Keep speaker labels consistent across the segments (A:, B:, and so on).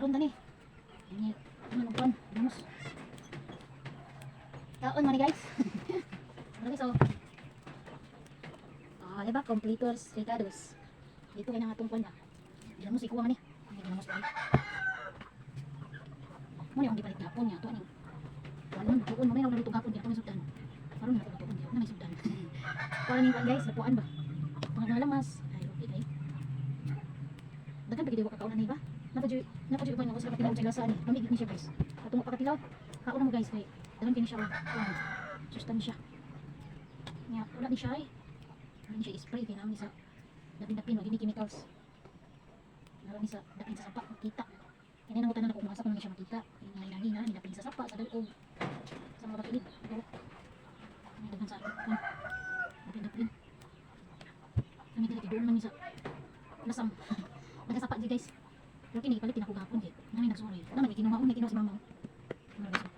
A: Karon tani. Ini ano kuan, ginamos. Kaon man ni, guys. Ano, guys, oh. Ah, diba? Completers Ricados. Dito kay nang atong kuan ba. Ginamos ikuha man ni. Ang ginamos pa. Mo ni ang gipalit gapon niya ato aning. Kuan man tuon mo may naluto gapon kaya may sugdan. Karon na tuon na may sugdan. Kuan ning kuan, guys, lapuan ba. Mga lamas. Ay, okay kay. Daghan pa gid wa kakaon ani ba? Napa jud ko nga sa katilaw sa lasa ani. Lami gid ni siya, guys. Atong pagkatilaw. Kaon na mo, guys, kay daghan kini siya og kuan. Sustansya. Nya wala ni siya eh. Wala ni siya spray kay naman ni sa dapin-dapin wa gini chemicals. Nara ni sa dapin sa sapa makita. Kaya nang tanan ako kung asa ko na siya makita. Kaya nga na ni dapin sa sapa sa dalog sa mga bakilid. Pero may daghan sa kuan. Dapin-dapin. Kami dili kay doon man ni sa lasam. Nagasapa di, guys. Pero kini ipalit tinako gapon kay. Nami nagsuroy. Naman may kinuha, may kinuha si mama. Ano guys?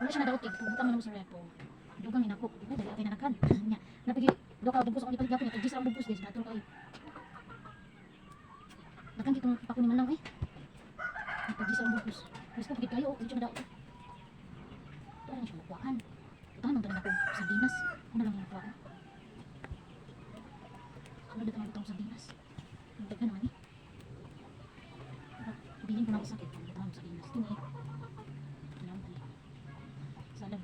A: Wala siya nadaot kay butang man mo sa repo. Dugang ni nako. Ay, dali atay nanakan. Nya. Napigi do ka bugos akong ipalit gapon kay ang bugos, guys, bato kayo. Daghan kitong pako ni Manang eh. Pag ang bugos. Guys ko pagid kayo, di siya nadaot. Ito na siya makuhaan. Butangan nang tanan ako sardinas. Ano lang yung makuhaan. Sunod na tangan butang sardinas. Ang daghan naman eh. Bilin ko lang isa kay butang sardinas. Kini. Ano tani. Salad.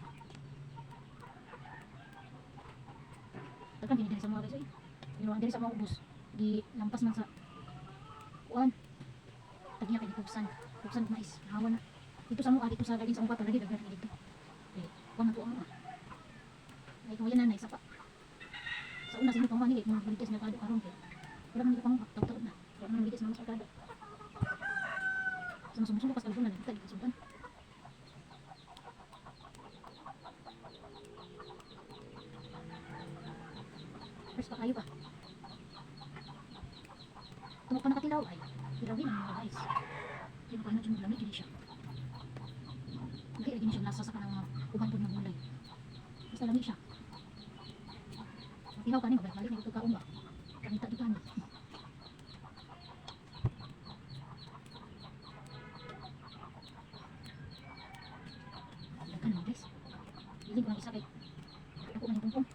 A: Daghan kini diri sa mga, guys eh. Pero ang diri sa mga ubos, di lampas man sa kuan. Tagya kay gipugsan. Pugsan mais, hawa na. Dito sa mga dito sa garden sa akong papa lagi daghan kini dito. Okay, kuan na to ang mga. Ay kung yan na isa pa. Sa una siguro pang ni kung baligya sa merkado karon kay wala man pang taw-taw na. Wala man baligya sa mga merkado. Sa masumusubo ka sa na nagtag sudan. First pa kayo pa. Tumok pa nakatilaw ay. Tilawin ang mga guys. Kaya makain na dyan lamig gini siya. Hindi lagi ni siya lasa sa kanang mga uban po ng gulay. Basta lami siya. Tilaw ka ni mabalik-balik na ito kaon ba. Kamita di ka ni. Daghan naman, guys. Bilin ko ng isa kay ako man yung pungpong.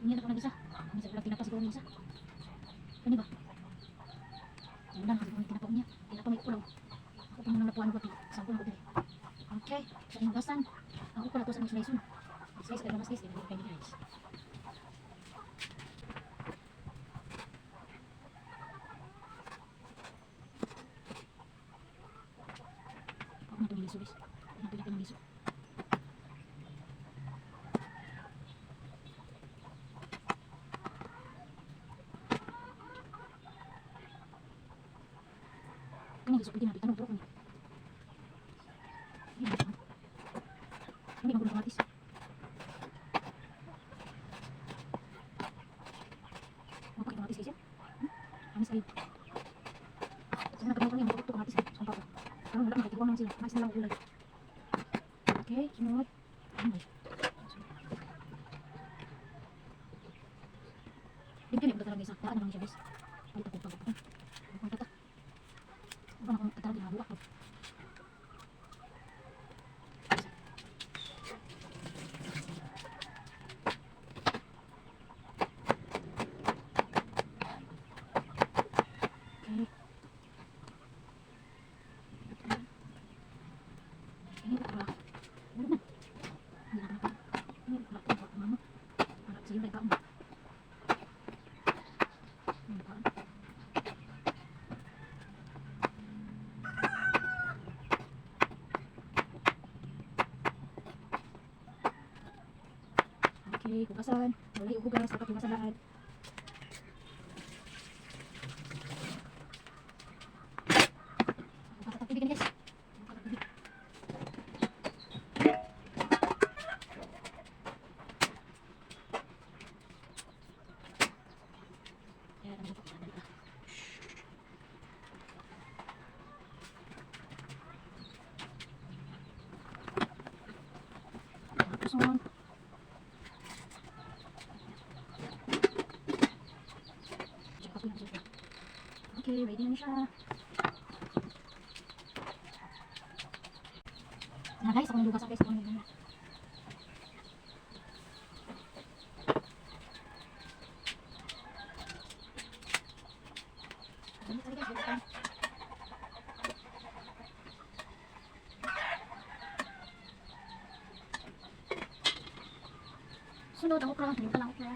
A: Hindi na ako ng isa. Hindi sa ulag tinapa siguro ng isa. Kani ba? Wala na siguro yung tinapa niya. Tinapa may ulaw. Ako pa nang napuan ko pi. Sample ko diri. Okay, sa inugasan. Ako pala to sa slice. Slice kay mas, guys, kay kay guys. Ako na itong liso, guys. Ako na itong liso. Kani liso pwede natin tanong pero kani. Hindi magulo kamatis. Mapakit kamatis, guys, ya. Amis kayo. Sa mga kami ang kamatis sa papa. Karon wala makikikuha man sila. Mais na lang gulay. Okay, sunod. Ano ba? Dito ni talaga isa. Daan na lang siya, guys. Palit ako pag ako. Ang tata. Ano na akong tatawag na buwak ko. Okay. Ini okra. Wala na. Hindi na pa. Ini okra to mama. Para sa iyo kaon. Ano ba? Okay, hugasan. Wala yung hugas, dapat hugasan lahat. Hugasan ang tubig, guys. Hugasan ang tubig. Yan, ang luto. Dali na. Tapos, tsaka po yung suka. Okay, ready na siya. Na guys, ako nang dugasan, guys, ako nang dugasan. Dali, dali, guys, dugasan. Sunod ang okra, hindi pa lang okra.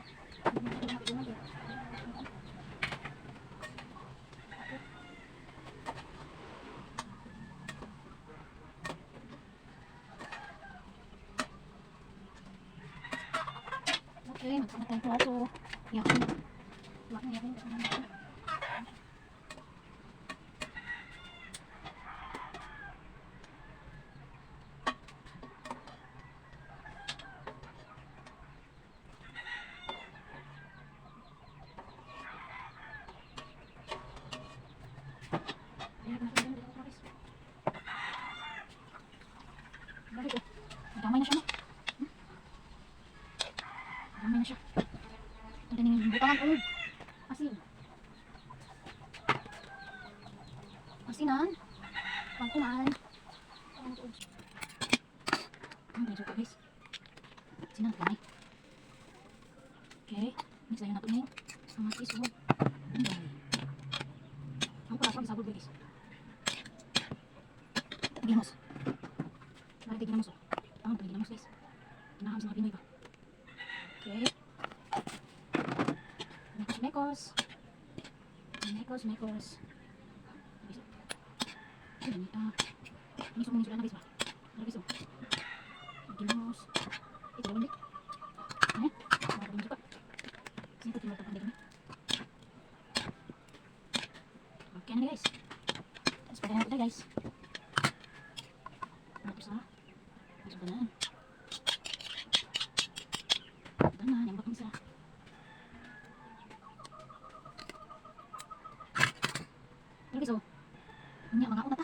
A: Okay, magsunod tayong plato. Yakin. Yakin, yakin. Bakit oh? Damay na siya, no? Damay na siya. Ito din yung butangan og asin. Asinan. Pangkuman. Ang suka, guys. Asinan, gamay. Okay. Mix na yun natin ngayon. Kamatis, oh. Ang Ang pala, sabog, guys. Ginamos. Bakit ginamos, oh? Ang ginamos, guys. Ginaham sa mga Pinoy ba? Okay. Mekos, mekos. Mekos, mekos. Ay, ganito. Miso mong na, guys ba? Ano, guys, oh? Ginamos. Ito, dalawang dik. Eh? Mga suka. Sino ito yung kami? Okay na, guys. Tapos pagka natin, guys. Tapos ha. Tapos ba na? Tanan, yung bakang sa. Pero guys, oh. Nya mga una.